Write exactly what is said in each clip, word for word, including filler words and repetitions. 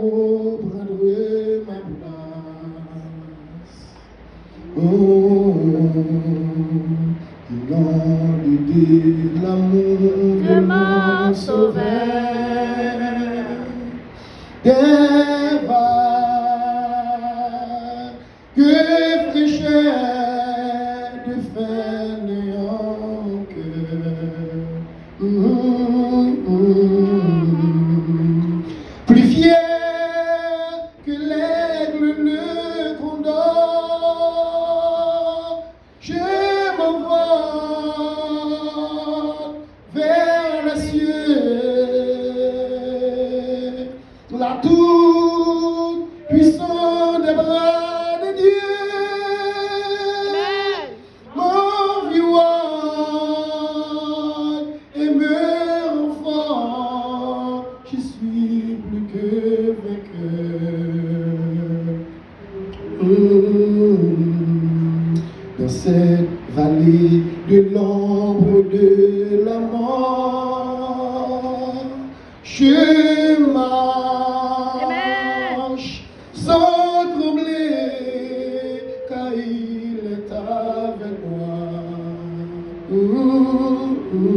Vous prendrez ma place. Oh, au nom de Dieu, l'amour de mon Sauveur, des vagues que fraîcheur de fainéant cœur. Mm, mm, mm. Plus fier que l'aigle, le condor, je m'envole vers les cieux. La toute-puissance des bras de Dieu m'environne et me renforce. Je suis plus que vainqueur. Mm. Dans cette vallée de l'ombre de la mort, je marche sans trembler, car il est avec moi. Mm, mm.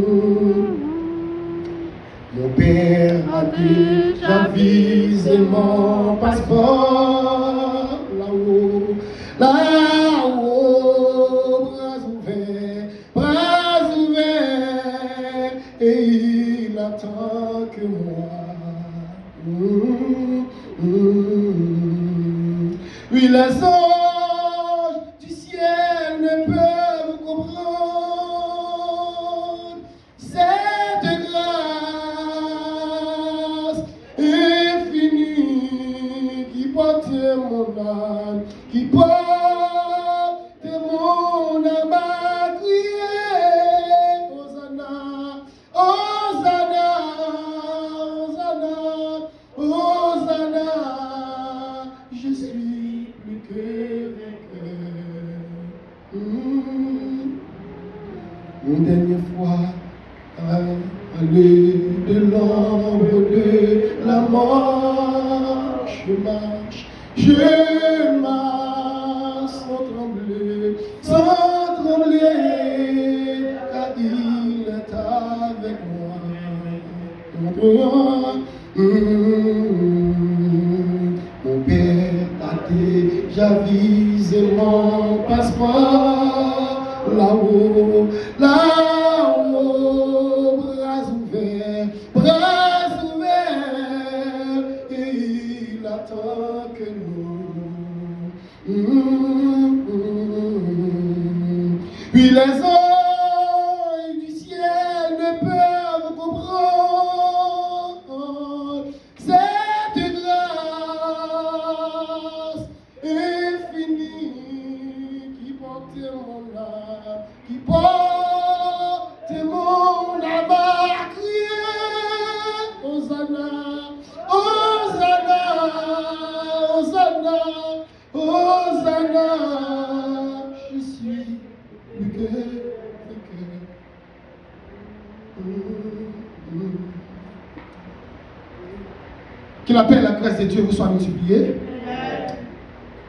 Mon père a déjà visé mon passeport là-haut, là-haut, bras ouverts, bras ouverts, et il attend que moi. Mm, mm. Oui, les anges du ciel ne peuvent comprendre cette grâce infinie qui porte mon âme, qui porte mon âme à crier. Hosanna, Hosanna, Hosanna, Hosanna, je suis plus que vainqueur. Mm. Une dernière fois, à l'heure de l'ombre de la mort, je marche, je marche sans trembler, sans trembler, car il est avec moi. Mon Père a déjà visé mon passeport là-haut, là-haut, bras ouverts, bras ouverts, et il attend que nous. Mm, mm, mm. Puis les anges du ciel ne peuvent comprendre cette grâce infinie qui porte mon âme, qui porte mon âme à crier. Hosanna, Hosanna, Hosanna, Hosanna, je suis plus que vainqueur. Que la paix et la grâce de Dieu vous soient multipliées.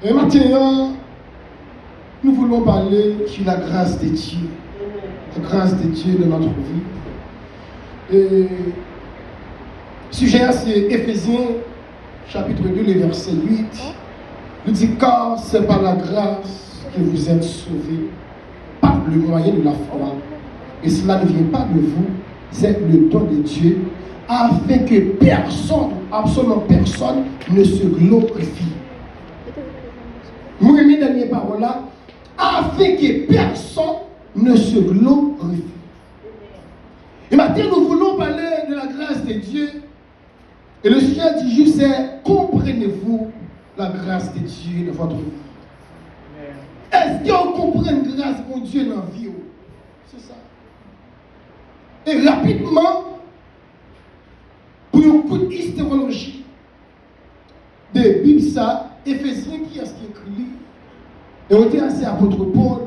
E maten an, nous voulons parler sur la grâce de Dieu. La grâce de Dieu dans notre vie. E sijè a se Efezyen chapitre deux, le verset huit. Li di, car c'est par la grâce que vous êtes sauvés, par le moyen de la foi. Et cela ne vient pas de vous, c'est le don de Dieu, afin que personne, absolument personne, ne se glorifie. Mwen renmen dènye pawòl la, afin que personne ne se glorifie. Et maintenant, nous voulons parler de la grâce de Dieu. Et le sujet du jour, c'est, comprenez-vous la grâce de Dieu dans votre vie? Èske w konprann gras Bondye nan vi w? Se sa. E rapidman, pou yon kout istewoloji de Bib sa, Efezyen, kiyès ki ekri li? E otè a se apot Pòl.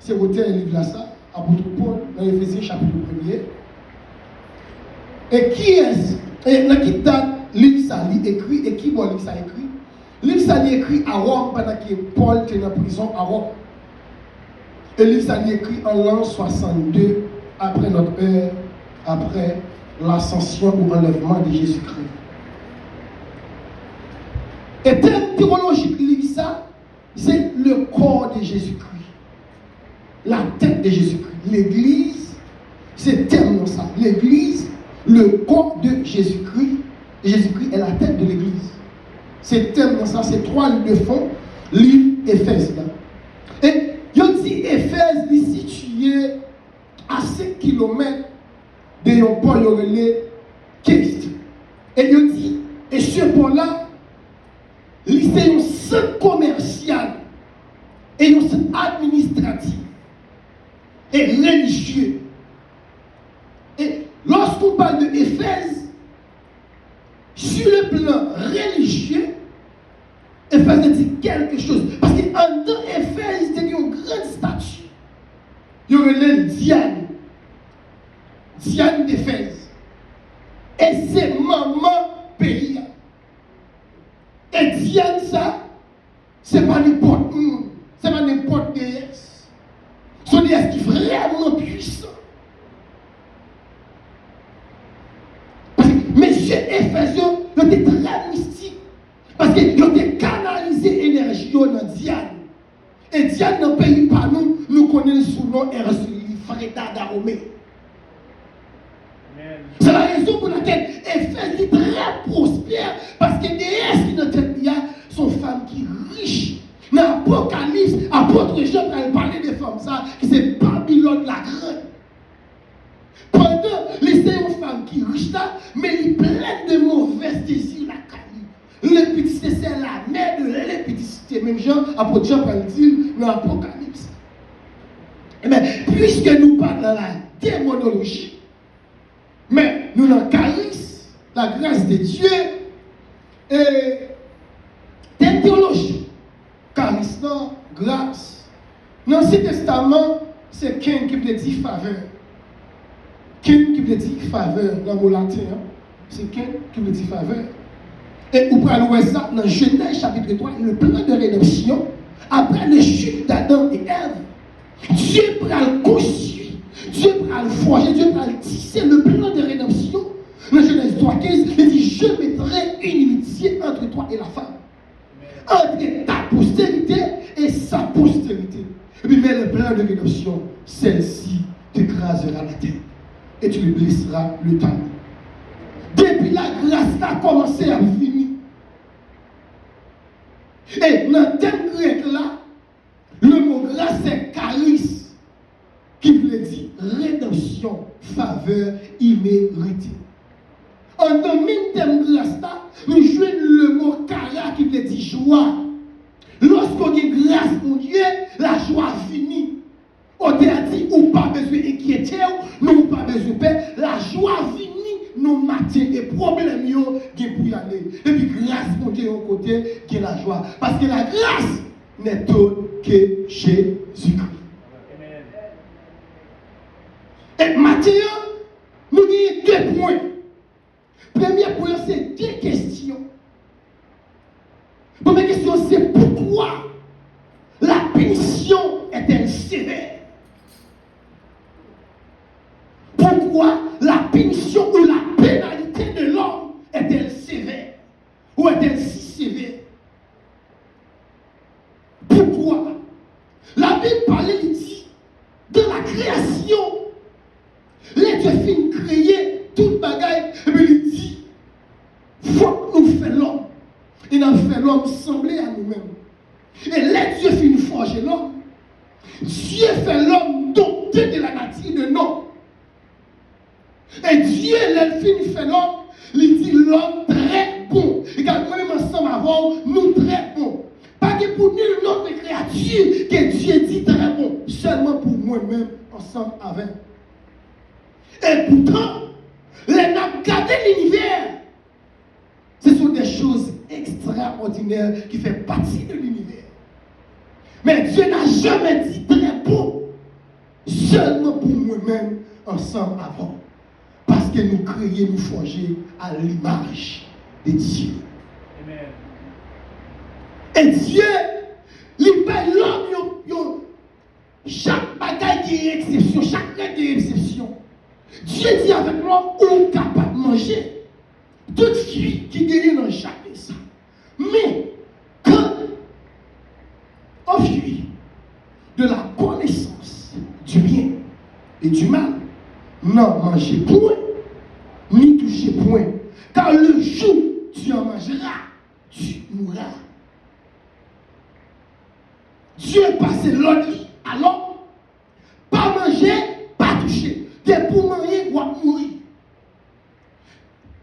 Se otè liv la sa, apot Pòl, nan Efezyen chapit premye. E kiyès, e nan ki dat Liv sa li ekri, e ki bò liv sa ekri? Liv sa li ekri a Wòm pandan ke Pòl te nan prizon a Wòm. E liv sa li ekri an lan swasannde après notre ère, après l'ascension ou enlèvement de Jésus-Christ. E tèm tewolojik liv sa, se le corps de Jésus-Christ. La tête de Jésus-Christ. Legliz, se tèm nan sa. Legliz, le corps de Jésus-Christ. Jésus-Christ est la tête de l'église. Se tèm nan sa, se twal de fon liv Efèz la. E yo di Efèz li sitiye a senk kilomèt de yon pò yo rele Kest. E yo di, e se pò la, li se yon sant komèsyal e yon sant administratif e relijye. E lorsqu'on parle de Éphèse, sur le plan religieux, Éphèse te di quelque chose. Paske anndan Éphèse te gen yon grann stati. Yo rele l Dyann. Dyann d'Éphèse. E se manman peyi a. E Dyann sa, se pa nenpòt moun, se pa nenpòt deyès. Se yon deyès ki vrèman pwisan. Paske mesye Efèz yo, yo te trè mistik. Paske yo te kanalize enèji yo nan Dyann. E Dyann nan peyi pa nou, nou konnen l sou non Erzulie, Freda Dahomey. Se la rezon pou lakèl Efèz li trè pwospè, paske deyès ki nan tèt li a, se yon fanm ki rich. Nan Apokalips, apot Jan pral pale de fanm sa, ki se Babilòn Lagrann. Pandan li se yon fanm ki rich la, men li plèn de movèz dezi lakay li. L'impudicité, c'est la mère de l'impudicité. Menm jan apot Jan pral di l nan Apokalips. Ebyen, puiske nou pa nan la demonoloji, men nou nan karis, la grâce de Dieu, e tèm tewolojik, karis lan, gras, nan Ansyen Testaman, se ken ki vle di favè. Ken ki vle di favè nan mo laten an. Se ken ki vle di favè. E ou pral wè sa nan Jenèz chapit twa, le plan de rédemption, après le chute d'Adam et Èv, Dye pral konstwi, Dye pral fòje, Dye pral tise le plan de rédemption. Nan Jenèz twa kenz, li di, je mettrai inimitié entre toi et la femme, entre ta postérité et sa postérité. Epi, mais le plan de rédemption, celle-ci t'écrasera la tête et tu lui blesseras le talon. Depi la gras la kòmanse ap vini. E nan tèm grèk la, le mo gras se karis, ki vle di redanmsyon, favè imerite. Anndan menm tèm gras la, nou jwenn le mo kara ki vle di jwa. Lòske w gen gras Bondye, lajwa vini. Otè a di, ou pa bezwen enkyete w, non, ou pa bezwen pè, lajwa vini nan maten e pwoblèm yo gen pou y ale. Depi gras Bondye yon kote, gen lajwa. Paske la grâce n'est autre que Jésus-Christ. E maten an, nou genyen de pwen. Premye pwen an se de kesyon. Premye kesyon se, pourquoi la punition est-elle sévère? Pourquoi la punition ou la pénalité de l'homme est-elle sévère? Ou est-elle si sévère? Poukwa? Labib pale, li di, dans la création, lè Dye fin kreye tout bagay, epi li di, fòk nou fè lòm. E n ap fè lòm sanble a nou menm. E lè Dye fin fòje lòm, Dye fè lòm dote de la nature de l'homme. E Dye, lè l fin fè lòm, li di lòm trè bon. Egal, mwen menm ansanm avè w, nou trè bon. Pa gen pou nil lòt kreyati ke Dye di trè bon. Sèlman pou mwen menm ansanm avè l. E poutan, lè n ap gade linivè, ce sont des choses extraordinaires qui font partie de l'univers. Men Dye n'a jamais dit trè bon sèlman pou mwen menm ansanm avè w. Paske nou kreye, nou fòje a limaj de Dye. E Dye, li bay lòm yon, yon, chak bagay gen eksepsyon, chak règ gen eksepsyon. Dye di avèk lòm, ou kapab manje tout fwi ki genyen nan jaden sa. Men, kan au fruit de la connaissance du bien et du mal, n'en mangez point, n'y touchez point, car le jour où tu en mangeras, tu mourras. Dye pase lòd li a lòm, pa manje, pa touche. Depi w manyen, w ap mouri.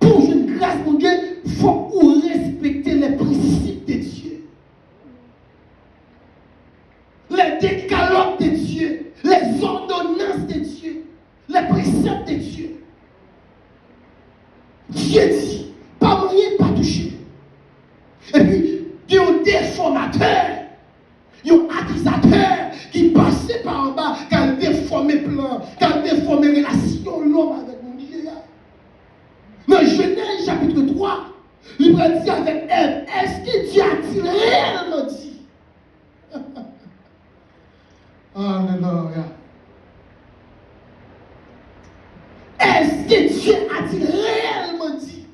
Pou w jwenn gras Bondye, fòk ou respekte les principes de Dieu. Les décalogues de Dieu, les ordonnances de Dieu, les préceptes de Dieu. Dye di, pa manyen, pa touche. Epi, gen yon defòmatè, yon akizatè ki pase pa anba, k al defòme plan, k al defòme relasyon lòm avèk Bondye a. Nan Jenèz chapit twa, li pral di avèk Èv, èske Dye a-t-il réellement dit? Alelouya. Èske Dye a-t-il réellement dit?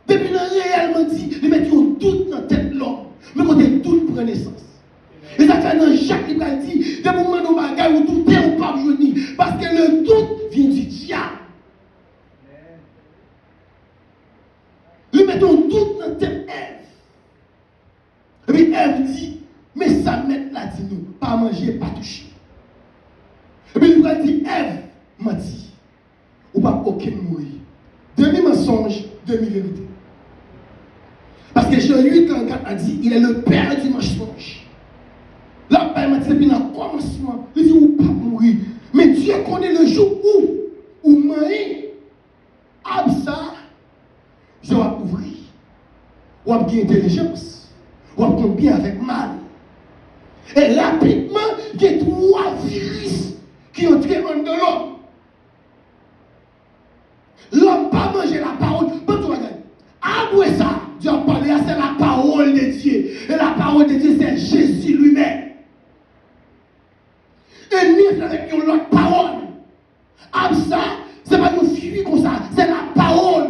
Depi nan reyèlman di, li met yon dout nan tèt lòm. Men kote dout pran nesans. E sa fè nan Jak li pral di, depi w mande yon bagay, ou doute, ou p ap jwenn li. Paske le doute vient du diable. Li met yon dout nan tèt Èv. Epi Èv di, men sa mèt la di nou, pa manje, pa touche. Epi li pral di Èv, manti. Ou p ap okenn mouri. Demi mansonj, demi verite. Paske Jan uit karannkat la di, il est le père du mensonge. L ap bay manti depi nan kòmansman. Li di ou p ap mouri. Men Dye konnen le jou ou, ou manyen ab sa, je w ap ouvri. W ap gen entèlijans. W ap konn byen avèk mal. E rapidman, gen twa viris ki antre anndan lòm. Lòm pa manje lapawòl. Ban m di w bagay. Ab sa, Dye ap pale a, se lapawòl de Dye. E lapawòl de Dye, se Jezi li menm. Ènmi an vin avèk yon lòt pawòl. Ab sa, se pa yon fwi konsa, se lapawòl.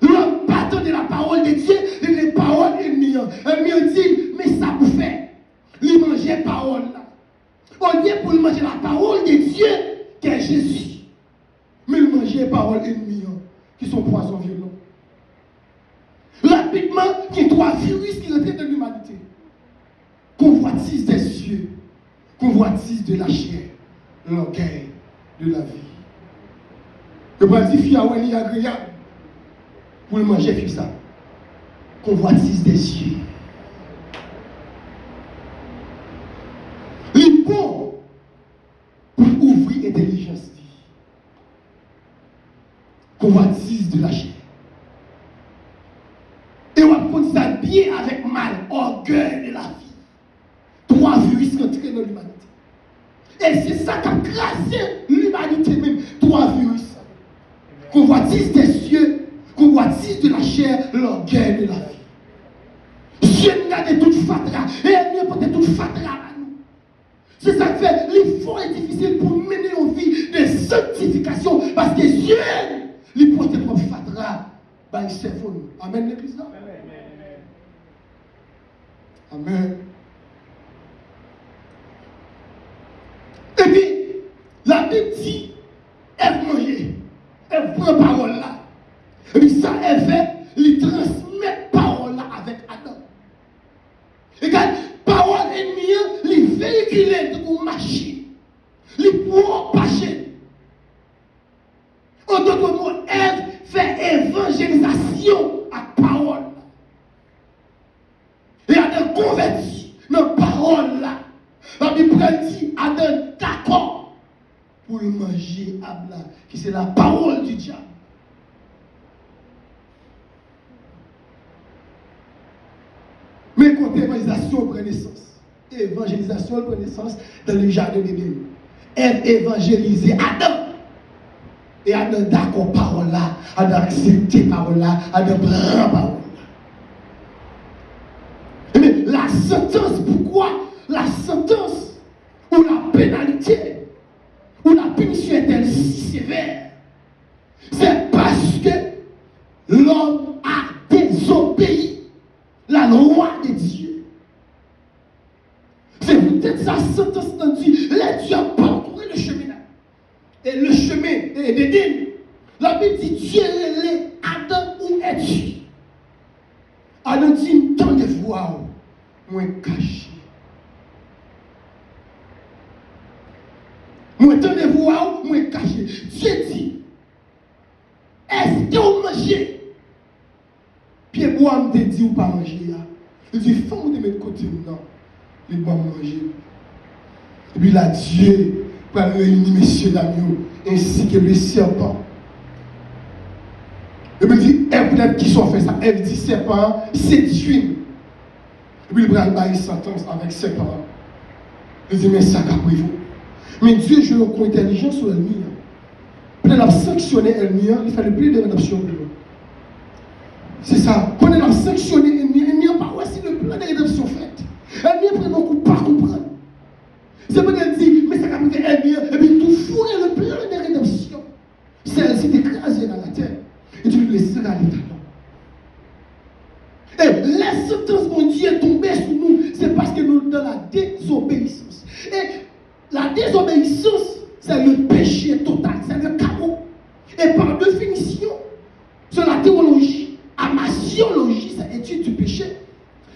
Lòm pa tande lapawòl de Dye, li tande pawòl ènmi an. Ènmi an di l, men sa pou fè. Li manje pawòl la. Olye pou l manje la parole de Dieu, qui est Jésus, men l manje pawòl ènmi an, ki se yon pwazon vyolan. Rapidman, gen twa viris ki rantre nan limanite. Convoitise des yeux, convoitise de la chair, l'orgueil de la vie. Yo pral di fi a wè li agreyab pou l manje fi sa. Convoitise des yeux. Li bon pou l ouvri entèlijans li. Convoitise de la chair. E w ap konn sa byen avèk mal, orgueil de la vie. Twa viris rantre nan limanite. E se sa k ap kraze limanite menm. Twa viris. Convoitise des yeux, convoitise de la chair, l'orgueil de la vie. Zye n gade tout fatra, e ènmi an pote tout fatra ba nou. Se sa k fè li fò e difisil pou mennen yon vi de sanktifikasyon, paske zye n li pote twòp fatra bay sèvo nou. Amèn, legliz la? Amèn. Epi, Labib di, Èv manje. Èv pran pawòl la. Epi sa Èv fè, li transmèt pawòl la avèk Adan. E gad, pawòl ènmi an, li veyikile tankou machin. Li pwopaje. An dòt mo, Èv fè evanjelizasyon ak pawòl la. E Adan konvèti nan pawòl la. Labib pral di Adan dakò pou l manje ab la, ki se la parole du diable. Men kote evanjelizasyon pran nesans. Evanjelizasyon pran nesans dans le jardin d'Éden. Èv evanjelize Adan. E Adan dakò pawòl la, Adan aksepte pawòl la, Adan pran pawòl la. Ebyen, la santans, poukwa la santans ou la pénalité ou la punition est-elle si sévère? C'est parce que l'homme a désobéi la loi de Dieu. Se poutèt sa, santans lan di, lè Dye ap pale le chemen la, e le chemen e Deden, Labib di, Dye rele, Adan, où es-tu? Adan di, m tande vwa w, mwen kache. Mwen tande vwa w, mwen kache. Dye di, èske w manje pye bwa m te di w pa manje a? Li di, fanm ou te met kote m nan, li ban m manje. Epi la, Dye pral reyini mesyedam yo, ainsi que le serpent. Epi li di, Èv, poutèt kisa w fè sa? Èv di sèpan an sedui m. Epi li pral bay santans avèk sèpan an. Li di, men sa k ap rive w. Men Dye jwe yon kou entèlijan sou ènmi an. Pandan l ap sanksyone ènmi an, li fè le plan de rédemption pou nou. Se sa. Pandan l ap sanksyone ènmi an, ènmi an pa wè si le plan de rédemption fèt. Ènmi an pran nan kou pa konprann. Se pandan l di, men sa k ap rive ènmi an, epi l tou foure le plan de rédemption. Sèl si te kraze l atè, e di nou lese l ale talon. E lè santans Bondye tonbe sou nou, se paske nou dans la désobéissance. E la désobéissance, c'est le péché total, c'est le chaos. Et par définition, sur la théologie, amasiologie, c'est étude du péché.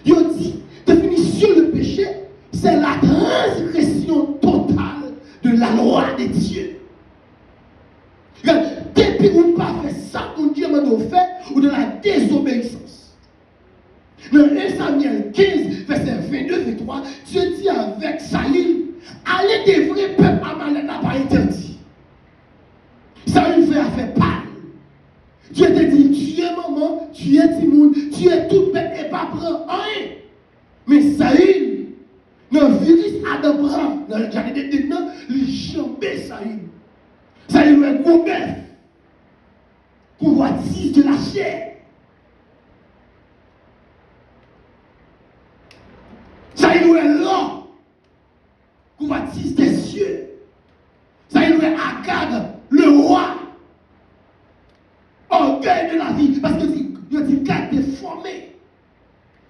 Yo di, définition de péché, c'est la transgression totale de la loi de Dieu. Gade, depi ou pa fè sa Bondye mande w fè, ou dans la désobéissance. Nan en Samyèl kenz, vèsè vennde, venntwa, Dye di avèk Sayil, ale devre pèp Amalèk la pa entèdi. Sayil fè afè pa l. Dye te di l, tiye manman, tiye timoun, tiye tout bèt e pa pran anyen. Men Sayil, nan viris Adan pran nan jaden Eden nan, li janbe Sayil. Sayil wè gwo bèf, convoitise de la chair. Sayil wè lò, convoitise des yeux. Sayil wè Agag, le roi, orgueil de la vie. Paske yo di, yo di Gad defòme.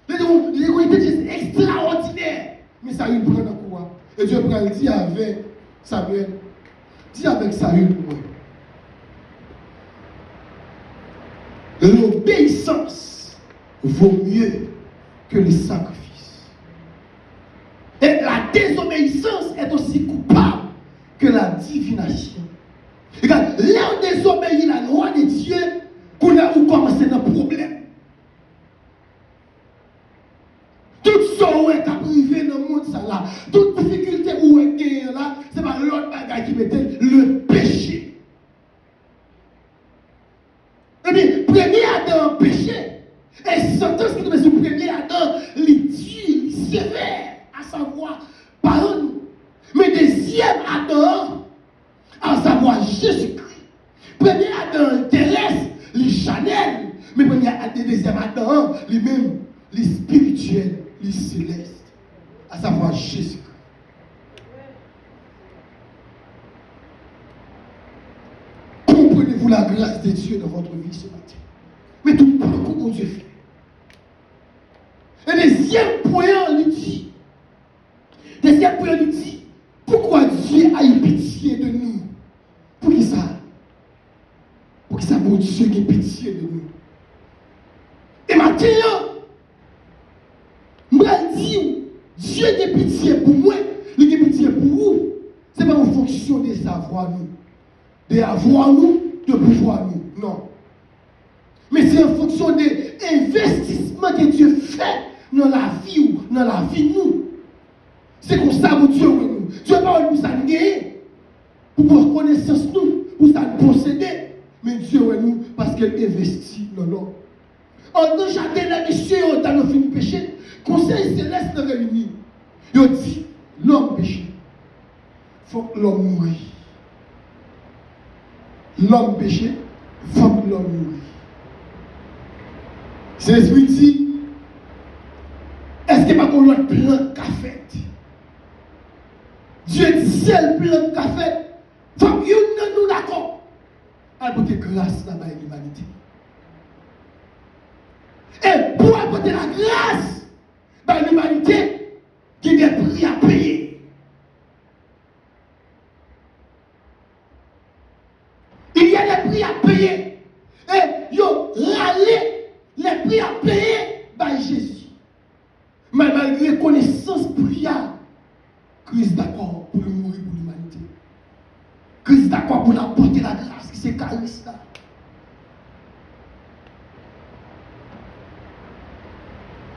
Li te yon, li te yon entèlijans ekstraòdinè. Men Sayil pran nan kou a. E Dye pral di avèk Samyèl, di avèk Sayil pou mwen, l'obéissance vaut mieux que le sacrifice. Et la désobéissance est aussi coupable que la divination. Gade, lè w dezobeyi la lwa de Dye, kounye a ou kòmanse nan pwoblèm. Tout sa w wè k ap rive nan mond sa la, tout difikilte ou wè k genyen la, se pa lòt bagay ki mete l, le péché. Ebyen, premye Adan an peche, e santans ki tonbe sou premye Adan, li di, li sevè, asavwa, paran nou. Men dezyèm Adan an, asavwa Jezikri. Premye Adan an terès, li chanèl, men premye Adan, dezyèm Adan an, li menm, li espirityèl, li selès, asavwa Jezikri. Comprenez-vous la grâce de Dieu dans votre vie ce matin? Men tout pawòl Bondye fè. E dezyèm pwen an, li di, dezyèm pwen an, li di, pourquoi Dieu a eu pitié de nous? Poukisa? Poukisa Bondye gen pitye de nou? E maten an, m pral di w, Dye gen pitye pou mwen, li gen pitye pou ou. Se pa yon fonksyon de zavwa nou, de avwa nou, de pouvwa nou. Non. Men se an fonksyon de envestisman ke Dye fè nan lavi w, nan lavi nou. Se konsa Bondye wè nou. Dye pa wè nou pou sa n genyen, pou, pou konesans nou, pou sa n posede. Men Dye wè nou paske l envesti nan lòm. Anndan jaden, lè mesye yo, Adan yo fin peche, konsèy selès lan reyini. Yo di, lòm peche. Fòk lòm mouri. Lòm peche, fòk lòm mouri. Sentespri di, èske pa gen yon lòt plan k ka fèt? Dye di sèl plan k ka fèt, fòk youn nan nou dakò al pote gras la bay limanite. E pou al pote lagras bay limanite, gen de pri a peye. Il y a des prix à payer. E yo rale les prix à payer bay Jezi. Men malgre konesans pri a, Kris dakò pou l mouri pou limanite. Kris dakò pou l apòte lagras ki se karis la.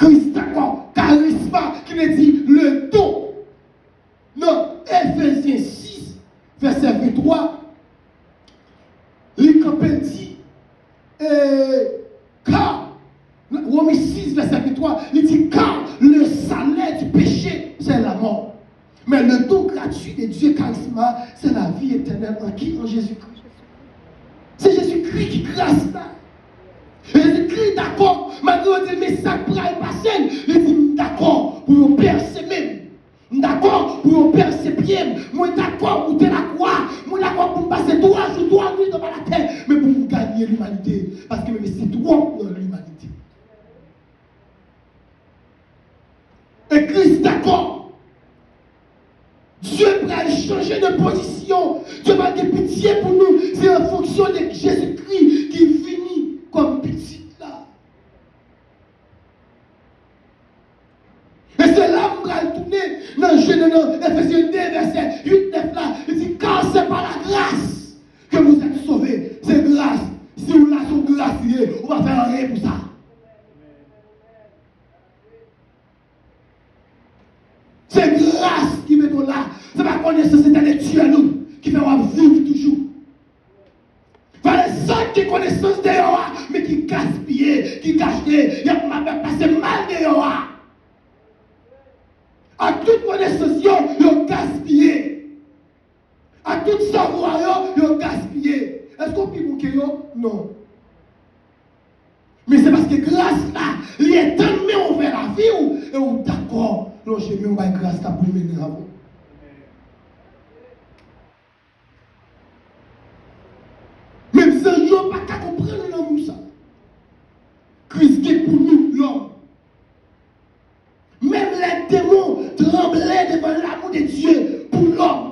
Kris dakò, karisma ki vle di le don. Nan Efezyen sis, vèsè venntwa, li kanpe, l di, e, car, Women sis, vèsè venntwa, li di, car le salaire du péché, c'est la mort. Mais le don gratuit de Dieu, karisma, c'est la vie éternelle en qui? En Jésus-Christ. Se Jezikri ki gras la. Jezikri dakò, malgre yo di l, men sa k pral pase l, li di, m dakò pou yo pèse men m. M dakò pou yo pèse pye m. Mwen dakò moute lakwa. Mwen dakò pou m pase twa jou, twa nuit anba latè, men pou m ganye limanite. Paske m envesti twòp nan limanite. E Kris dakò. Dye pral chanje de pozisyon. Dye pral gen pitye pou nou. Se an fonksyon de Jezikri ki vini kòm pitit la. E se la m pral tounen nan Jene, nan Efesyen de, vèsè uit, nèf la. Li di, car c'est par la grâce que vous êtes sauvés. Se gras. Si w la, se yon gras li ye. Ou pa fè anyen pou sa. Se gras ki mete w la. Se pa konesans entèlektyèl ou ki fè w ap viv toujou. Valè sa ki konesans deyò a, men ki gaspiye, ki gaste, y ap mal, y ap pase mal deyò a. Ak tout konesans yo, yo gaspiye. Ak tout savwa yo, yo gaspiye. Èske w pi bon ke yo? Non. Men se paske gras la, li etann men w vè lavi w, e w dakò lonje men w bay gras la pou l mennen avè w. Menm zanj yo pa ka konprann lanmou sa Kris gen pou nou, lòm. Même les démons tremblaient devant l'amour de Dieu pour l'homme.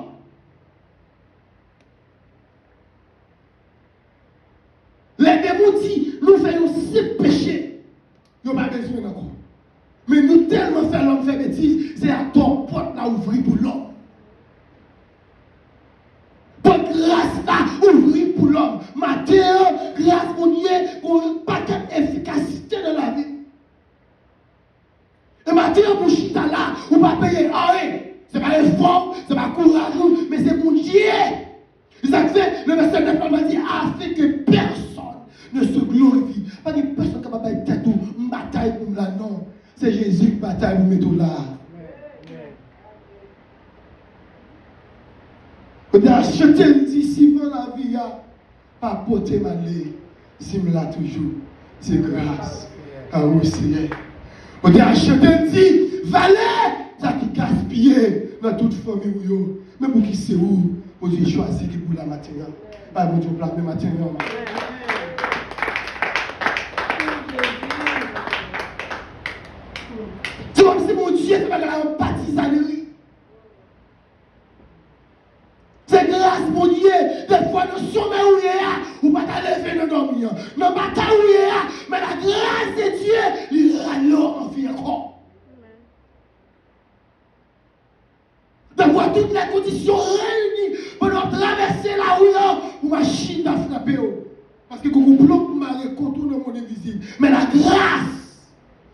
Lè demon di nou fè yon senp peche, yo pa bezwen l ankò. Men nou tèlman fè lòm fè betiz, se atò pòt la ouvri pou lòm. Pòt gras la ouvri pou lòm. Maten an, gras Bondye gon pakèt efikasite nan lavi. E maten an pou chita la, ou pa peye anyen. Se pa efò w, se pa kouraj ou, men se Bondye. Se sa k fè, nan vèsè nèf la, li di, afin que personne ne se glorifie. Pa gen pèsonn k ap bay tèt ou, m batay pou m la, non. Se Jezi k batay pou mete w la. Ou te achte l di, si van lavi a pa pote m ale, si m la toujou, se gras a ou, Seyè. Ou te achte l di, valè sa ki gaspiye nan tout fanmi w yo. Men pouki se ou, Bondye chwazi ki pou la maten an. Bay Bondye yon pla men maten an. Se kòmsi Bondye fè bagay la yon patizanri. Se gras Bondye. Defwa nan somèy ou ye a, ou pa ta leve nan dòmi an. Nan batay ou ye a, men la grâce de Dieu, li rale w anvi ankò. Defwa tout lè kondisyon reyini, pandan w ap travèse lari an, ou machin ta frape w. Paske gon konplo pou mare kont ou nan mond envizib. Men la grâce,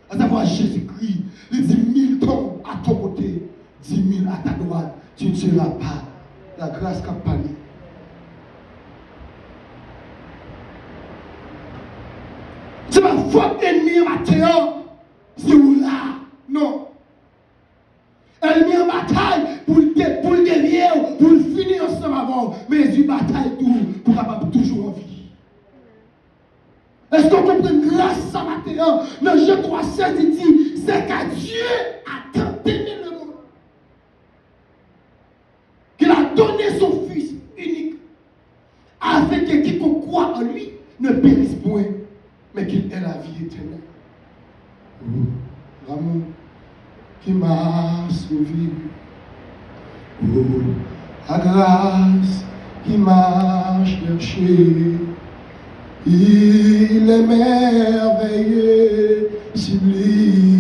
à savoir Jésus-Christ, li di, mille tombent à ton côté, dix mille à ta droite, tu ne seras pas. La grâce k ap pale. Se pa fòt ènmi an maten an, si ou la, non. Ènmi an batay pou l de-, pou l devye w, pou l fini ansanm avè w. Men Jezi batay tou pou w kapab toujou Èske w konprann gras sa maten an? Nan Jan twa sèz, li di, c'est car Dieu a tant aimé le monde qu'il a donné son Fils unique, afin que quiconque croit en lui ne périsse point, mais qu'il ait la vie éternelle. Oh, l'amour qui m'a sauvé. Oh, la grâce qui m'a cherché. Il est merveilleux, sublime.